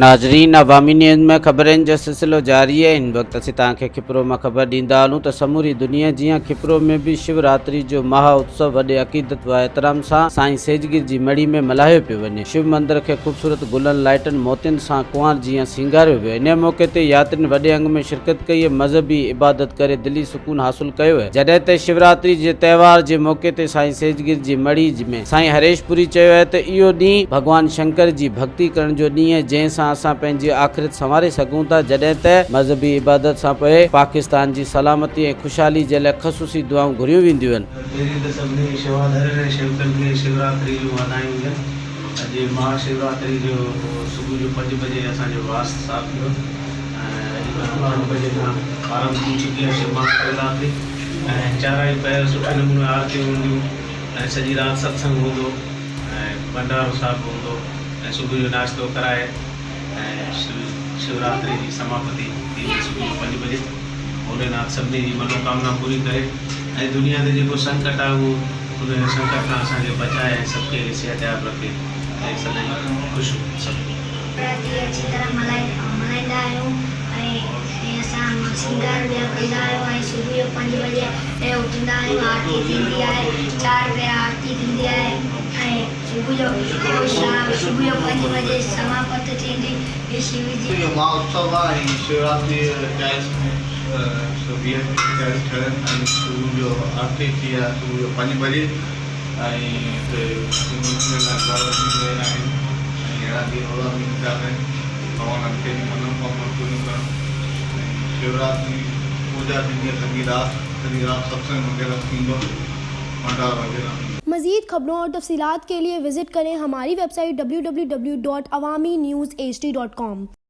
ناظرين عوامي نيوز ۾ خبرن جو سلسلو جاري آهي هن وقت اسين توهان کي کپرو مان خبر ڏيندا هلون ته سموري دنيا جيان کپرو ۾ به شو راتري جو مها اتسو وڏي عقيدت و احترام سان سائين سيجگير جي مڙهي ۾ ملهايو پيو وڃي شو مندر کي خوبصورت گلن لائٽن موتين سان ڪنوار جيان سينگاريو ويو انهي موقعي تي ياترين وڏي انگ ۾ شرڪت ڪئي ۽ مذهبي عبادت ڪري دلي سڪون حاصل ڪيو جڏهن ته شوراتري جي تهوار جي موقعي تي سائين سيجگير جي مڙهي ۾ سائين هريش پوري چيو آهي ته اهو ڏينهن ڀڳوان شنڪر جي ڀڳتي ڪرڻ جو ڏينهن آهي جنهن سان اسان پنهنجي آخرت سنواري سگهون ٿا جڏهن ته مذهبي عبادت سان پوء پاڪستان جي سلامتي ۽ خوشحالي جي لاء خصوصي دعائون گهريون وينديون آهن. پهرين ته سڀني شوادرين ۽ شيوڪن کي شوراتري جون واڌايون هجن. اڄ مها شوراتري جو صبح جو پنج بجي اسان جو واس صاف ٿيو ۽ اڄ کان پنج بجي کان آرنڀ ٿي چڪي آهي مها شوراتري ۽ چارائي پهر سٺي نموني آرتيون هونديون. ۽ سڄي رات ستسنگ هوندو ۽ ڀنڊارو صاحب به هوندو ۽ صبح جو ناشتو ڪرائي ۽ شوراتري جي سماپتي ٿيندي صبح جو پنج بجي. ڀوليناٿ سڀني جي منوڪامنا پوري ڪري ۽ دنيا تي جيڪو سنڪٽ آهي اهو ان سنڪٽ کان اسان کي بچائي ۽ سڀ کي صحتياب رکي ۽ سدائين خوش سڀ. شوراتري اڇي طرح ملهائيندا آهيون ۽ اسان سينگار ٻيا ڪندا آهيون ۽ صبح جو پنج بجي ۽ اٿندا آهيون آرتي ٿيندي آهي چار ڀيرا آرتي ٿيندي آهي ۽ صبح جو شام صبح جو پنج بجي سماپت ٿيندي هي شو جي. جو مها اتسو آهي ۽ شوراتري ٽائلس ۾ سو وي آء پي ٽائلس ٺهيل آهن ۽ صبح جو آرتي ٿي آهي صبح جو پنج بجي ۽ هتي سنڌي لاء گهر ٿي رهيا آهن ۽ اهڙا ڏينهن روزا به ٿيندا آهن ڀڳوان کي منوڪامنا پوريون ڪرڻ ۽ شوراتري پوڄا ٿيندي آهي سڄي رات سڄي رات ستسنگ وغيره ٿيندو ڀنڊارو وغيره. मज़ीद खबरों और तफसीलात के लिए विज़िट करें हमारी वेबसाइट www.awamiNewsHD.com.